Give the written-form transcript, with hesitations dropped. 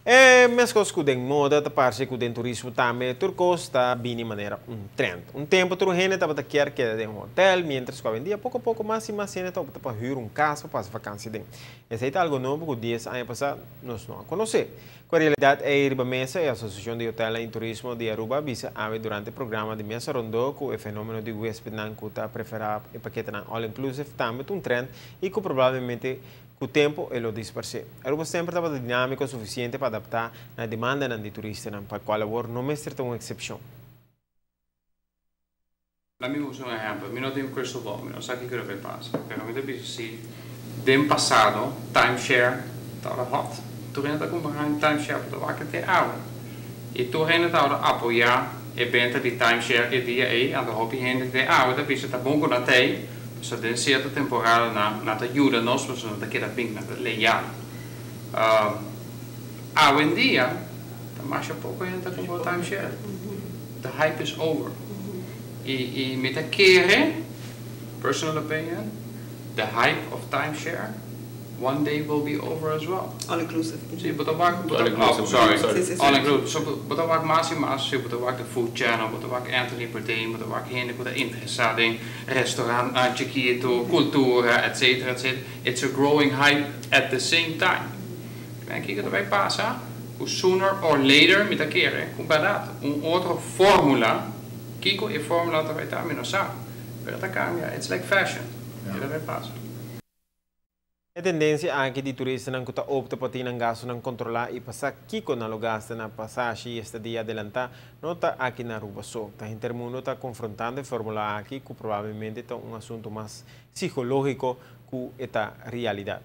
E mescos cu den moda, ta parce cu den turismo tambe tur cos ta bini manera un trend. Un tempo tur hende tabata kier keda den un hotel, mientras cu awendia poco poco mas y mas hende ta opta pa huur un cas pa pasa vakantie den. Esey ta algo nobo cu 10 aña pasa nos no a conoce. Cu e realidad ey riba mesa, e Asociacion di Hotel y Turismo di Aruba a bisa awe durante e programa di Mesa Rondo cu e fenomeno di huespednan cu ta prefera e paketenan all inclusive tambe ta un trend y cu probablemente cu tempo e lo disparce. Aruba semper tabata dinamico suficiente pa adapta na e demandanan di turistanan, pa cual awor no mester ta un excepcion. Laat mi usa un ehempel. Mi no tin un crystal ball, mi no sa kico ta bay pasa. Pero mi ta bisa si den pasado timeshare tabata hot. Tur hende ta cumpra un timeshare pa ta wak te awe. Y tur hende tabata apoya e benta di timeshare e dia ey. Anto hopi hende te awe ta bisa ta bon cu nan t'ey. Pasobra den cierto temporada nan ta yuda nos, pasobra nan ta keda bin, nan ta leal. Awendia ta masha poco hende ta cumpra timeshare. The hype is over. Y mi ta kere, personal opinion, the hype of timeshare one day will be over as well. All inclusive. Si, bo ta wak, All inclusive. Oh, sorry. Si. All inclusive. So, bo ta wak mas y mas, si, bo ta wak The Food Channel, bo ta wak Anthony Bourdain, bo ta wak hende cu ta interesa den restaurant chikito, cultura, etc., etc. It's a growing hype at the same time. Ben kico ta bay pasa, cu sooner or later, mi ta kere, cu berdad, un otro formula, kico e formula ta bay ta, mi no sa, pero ta cambia, it's like fashion, e ta bay pasa. E tendencia aki di turistanan cu ta opta pa tin nan gastonan controla y pa sa kico nan lo gasta na pasashi y estadia adelanta no ta aki na Aruba so. Ta henter mundo ta confrontando e formula aki cu probablemente ta un asunto mas psicologico cu e ta realidad.